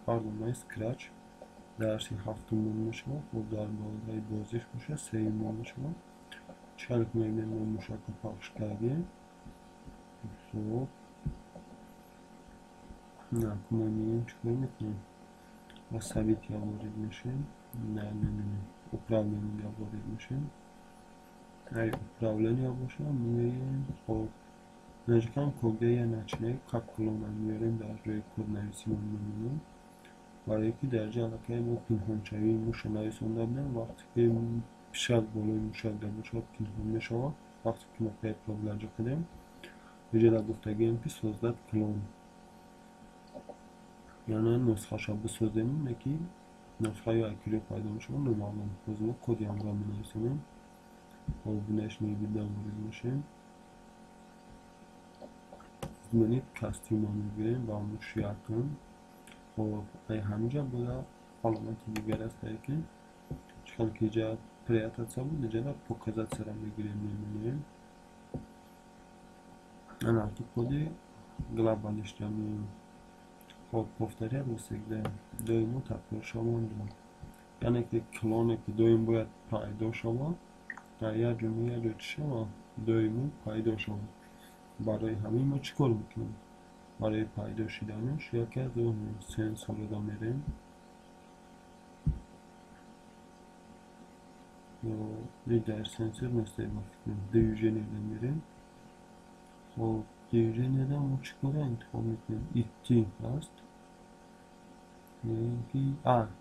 Барномаи Scratch дарси ҳафтумон мешавад. Хуб, дар бораи бозиш бошад, сеюмон мешавад. Чӣ ки мебинем, мо мушакро пахш кардем. Хуб, мо меоем, чӣ кор мекунем? Ба события ворид мешавем. Не, не, не, управления ворид мешавем. Ай управления бошад, меоем. Хуб, нажикам когда я начинаю, как клона меорем, дар ҷои коднависимон мемонем. Барое ки дар ҷои аллакай мо пинҳоншавии муша нависонда будем, вақте ки пишак болои мушак дар бошад, пинҳон мешавад. Вақте ки кнопкаи пробел ҷо кардем, иҷода гуфтагием, ки создать клон, яъне нусхаша бисозем, не ки нусхаи акиро пайдо мешавад, номаълум. Боз мо коди ҳамроҳ менависонем. Хоб, внешний вид а ворид мешавем, изменить костюма мегирем ба муш якум. Хоб, ай ҳаминҷа бояд аломати дигар аст, ки чихел ки иҷа прятаться буд, иҷада показаться ра мегирем, мемонем. Ана коди глобалишта меоем. Хоб, повторять всегда, доимо такрор шаванд, яъне ки клоне ки доим бояд пайдо шавад, дар як ҷо, як ҷо чӣ шавад, доимо пайдо шавад. Барои ҳамин мо чӣ кор мекунем? Барои пайдо шуданаш яке аз сенсорро мерем ё дар сенсор нест, ба фикрам, движение да мерем. Хоб, движение да мо чӣ кора интихоб мекунем? Идти ҳаст ки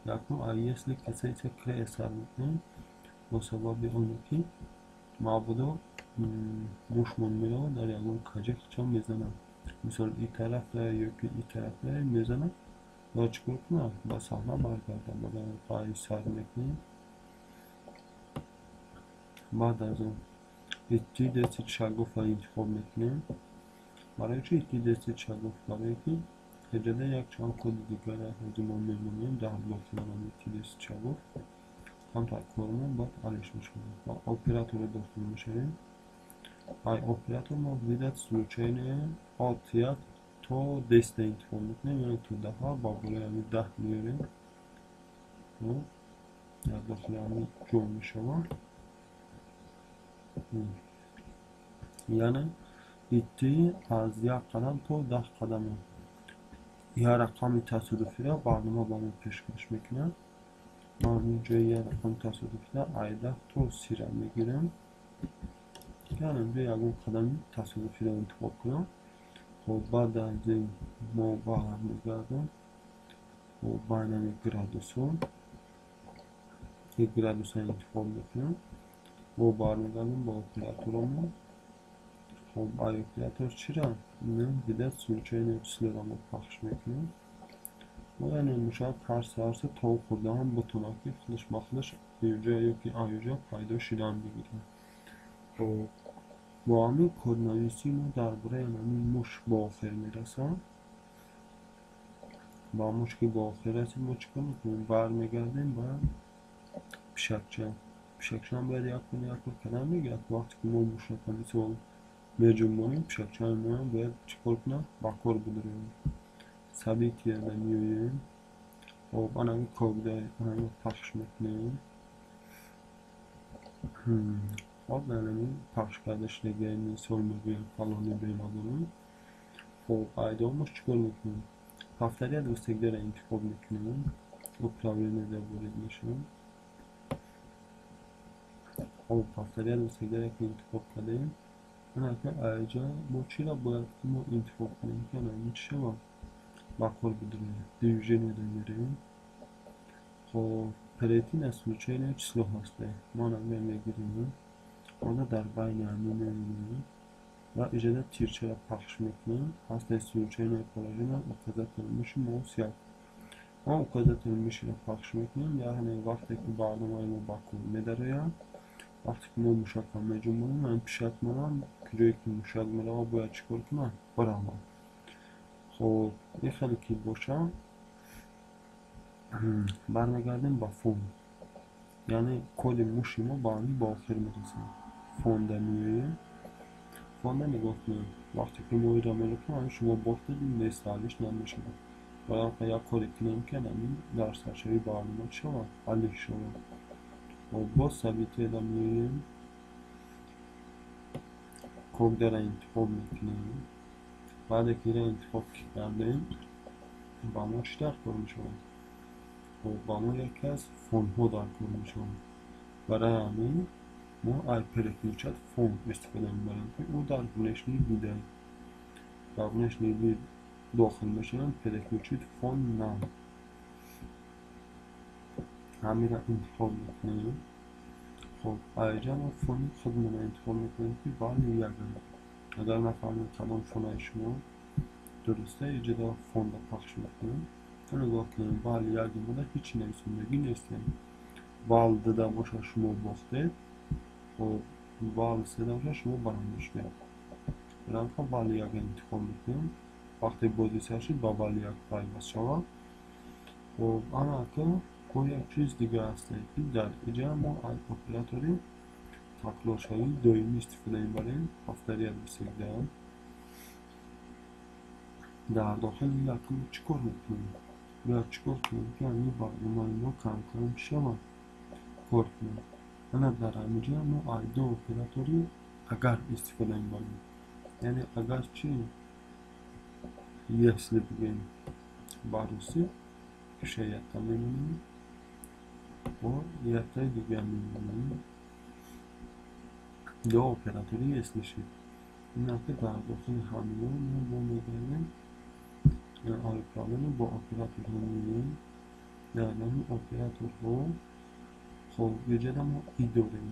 якум, а если касается края сар мекунем, бо сабаби оне ки мабодо мушмон меравад, дар ягон каҷа хичон мезанад, мисол, и тараф ё ки и тараф мезанад, бояд чӣ кор кунад? Ба саҳна баргардад. Барои сар мекунем. Баъд аз он идти 10 шагов а интихоб мекунем. Барои чӣ идти 10 шагов? Барое ки эҷода якчанд коди дигара ҳозир мо мемонем дар дохили идти 10 шагов, ҳамтар кормон баъд алиш мешавад. Ба оператори дохил мешавем. Ай оператор мо выдать случайное от як то 10 интихоб мекунем, яъне то даҳа ба болои ҳамин 10 меорем, дар дохили ҳамин ҷо мешавад. Яъне идти аз як қадам то 10 қадам, як рақами тасодуфиро барнома ба мо пешкаш мекунад. Ман ҷои як рақами тасодуфиро ай 10 то 30-ра мегирам, яъне инҷо ягон қадами тасодуфиро интихоб кунам. Хоб, баъд аз ин мо бармегардем. Хоб, байнами градусҳо як градуса интихоб мекунам. Мо бармегардем ба операторамон. Хоб, ай оператор чира выдать случайное число ро мо пахш мекунем. Яъне мушак ҳар саҳар тов хӯрда ҳам бутонад, ки худаш ба худаш юҷа ё ки аюҷа пайдо шудан бигирад. Хоб, бо ҳамин коднависӣ мо дар бораи ҳамин муш ба охир мерасад. Ба муш ки ба охир расид, мо чӣ кор мекунем? Бармегардем ба пишакча. Пишакчаам бояд як кор, як кор кардан мегирад. Вақте ки мо мушака, мисол, меҷунбонем, пишакчаи моам бояд чӣ кор кунад? Ба кор бидорем. События да меоем. Хоб, анами когда анами пахш мекунем. Хоб, анами пахш карда шудагиа, мисол мегӯем, фалони бемадорем. Хоб, айдомаш чӣ кор мекунем? Повторять всегда ро интихоб мекунем, управление да ворид мешавем. Хоб, повторять всегда ро ки интихоб кардем, анака айҷа мо чиро бояд мо интихоб кунем, ки ана чӣ шавад, ба кор бидорем? Движение да мерем. Хоб, перейти на случайное число ҳаста, мо анаме мегирем, она дар байни ҳамин мемонем ва иҷода тирчаро пахш мекунем. Ҳастаи случайное положение указатель мыши, моус як, мо указатель мыши ро пахш мекунем. Яъне вақте ки барномаи мо ба кор медарояд, вақте ки мо мушакро меҷунбонем, ҳамин пишакмонам ҷое ки мушак меравад, бояд чӣ кор кунад? Биравад. Хоб, ин хеле ки бошад, бармегардем ба фон, яъне коди муши мо ба ҳамин ба охир мерасад. Фонда меоем, фонда нигоҳ кунем. Вақте ки мо инро мелукем, шумо бофтед, нест, алиш намешавад. Бояд як коре кунем, ки ҳамин дар саршавии барнома чӣ шавад? Алиф шавад. Хоб, боз событияда меоем, когдара интихоб мекунем. Баъде ки ира интихоб кардем, ба мо чӣ дар кор мешавад? Хоб, ба мо яке аз фонҳо дар кор мешавад. Барои ҳамин мо ай переключать фон истифода мебарем, ки ӯ дар внешний вид, дар внешний вид дохил мешавем. Переключить фон на, ҳамира интихоб мекунем. Хоб, айҷа мо фони худмонро интихоб мекунем, ки вали як. Агар нафаҳмед кадом фонаи шумо дуруста, иҷода фонда пахш мекунем. Нигоҳ кунем, вал як омада, ҳеҷ нависондагӣ нестем. Вал дуда боша, шумо бохтед. Хоб, вал седа боша, шумо баранда шудед. Ранга вал як интихоб мекунем. Вақте бозӣ сар шуд, ба вал як пайваст шавад. Хоб, анака бо як чиз дига ҳаст, ки дар иҷа мо аз оператори такроршавии доимӣ истифода мебарем, повторять всегда. Дар дохили якум чӣ кор мекунем? Бояд чӣ кор кунем, ки ҳамин барномаи мо кам-кам чӣ шавад, кор кунад? Ана дар ҳаминҷа мо аз ду оператори агар истифода мебарем. Яъне агар чӣ, если бигӯем ба русӣ, пеша якта мемонем, бо яктаи дига мемонем. Ду оператори если шид. Инаки дар дохили ҳамино мо бо мегардем правильно, бо операторҳо меоем. Дар ҳамин операторҳо, хоб, иҷода мо и дорем.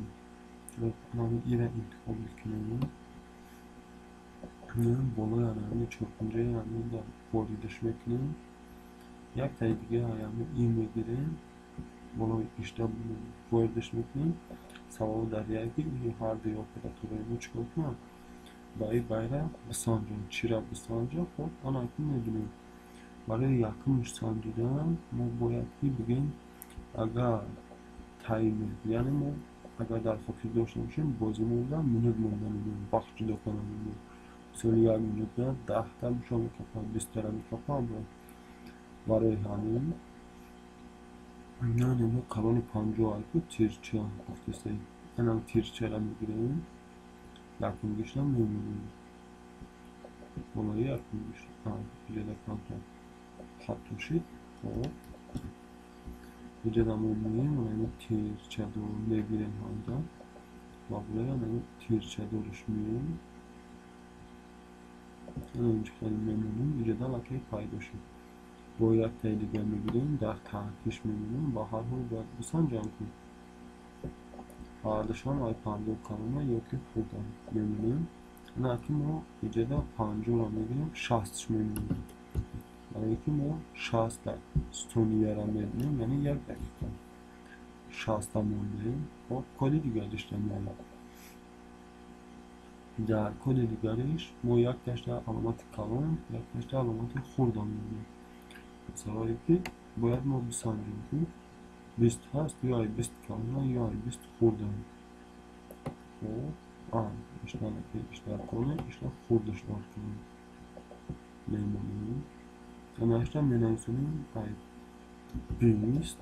Ҳамин ира интихоб мекунем, болои ҳамин чоркунҷаи ҳамин воридаш мекунем. Яктаи дига ҳамин и мегирем, болои ишта воридаш мекунем. Савол дар яке ҳардуи операторҳои мо чӣ кор кунанд? Ба и байра бисанҷанд. Чира бисанҷанд? Хоб, ана акнун мебинем. Барои якумш санҷидан мо бояд ки бигӯем, агар таймер, яъне мо агар дар хотир дошта бошем, бозӣ монда минут монда мемонем, вақт ҷудо карда мемонем. Мисоли, як минутда 10-та мушо мекапад, 20-тара мекапад. Барои ҳамин, яъне мо калони 50 айку тирча гуфтесем, анам тирчара мегирем, якумгишта мемонем болои якумгишта. Иҷода камтар хато шид. Хоб, иҷода мо меоем, анами тирчадор мегирем, ҳамда ва болои анами тирчадораш меоем, ана инҷо хеле мемонем. Иҷода аллакай пайдо шуд. Бо яктаи дига мегирем, дар таҳтиш мемонем. Ба ҳар ҳол бояд бисанҷам, ки ҳардушон ай 50 калона ё ки хурда мемонем. Ана ки мо иҷода 50-ро мегирем, 60-ш мемонем, барое ки мо 60 сонияро мебинем, яъне як дақиқа 60-та мондем. Хоб, коди дигаришта меоем. Дар коди дигариш мо якташта аломати калон, якташта аломати хурда мемонем. Саволе ки бояд мо бисанҷем, ки 20 ҳаст ё ай 20 калона, ё ай 20 хурда. Хоб, ишта калона, ишта хурдаш дар кунем, мемонем. Ана ишта менависонем ай 20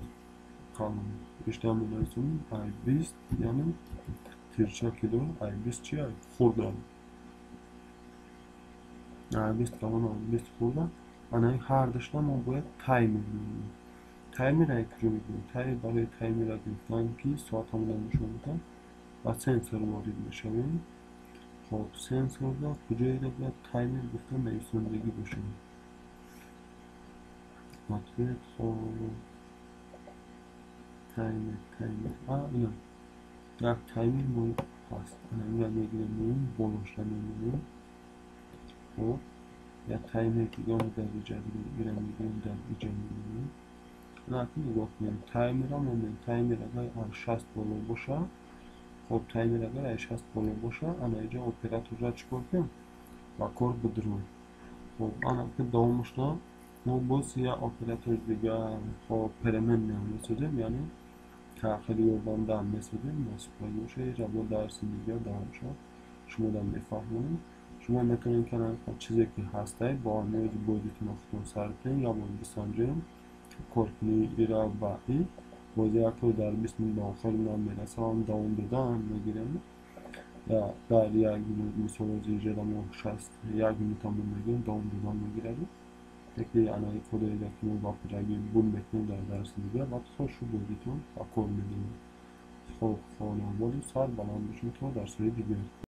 калон, ишта менависонем ай 20, яъне тирча ки дорад, ай 20 чи, ай хурда, ай 20 калон, ай 20 хурда. Ана ҳардушта мо бояд таймер мемонем. Таймер ай куҷо мегирем? Таймер, барои таймера гирифтан, ки соатамонро нишон медиҳад, ба сенсор ворид мешавем. Хоб, сенсорда куҷоеда бояд таймер гуфта нависондагӣ бошад? Ответ. Хоб, таймер, таймер, а ина як таймер мо ҳаст. Ана инро мегирем, меоем, болошда мемонем. Хоб, як таймер дига мо дар иҷа ира мегирем, дар иҷа мемонем. Ана акнун нигоҳ кунем, таймера мемонем. Таймер агар ай 60 боло бошад, хоб, таймер агар ай 60 боло бошад, ана иҷа операторра чӣ кор кунем? Ба кор бидурем. Хоб, ана ки давомашда мо боз як оператори дигар, хоб, переменная месозем, яъне тағйирёбанда месозем. Насиб боша, иҷа бо дарси дигар давом шавад, шумода мефаҳмонем. Шумо метавонед ки чизе ки ҳастай, бо ҳамин бозитон худтон сар кунед, як бор бисанҷем коркунии ира ба и бозӣ якто дар 20 минут ба охир намерасад, давом додан мегирем. Дар як минут, мисол, ҷада мо 61 минутамон мегирем, давом додан мегирад. Яке анаи кодеро ки мо ба пуррагӣ буд мекунем дар дарси дигар, баъд хошу бозитон ба кор медиҳем. Хоб, хонаводу сар баланд бошем то дарсҳои дигар.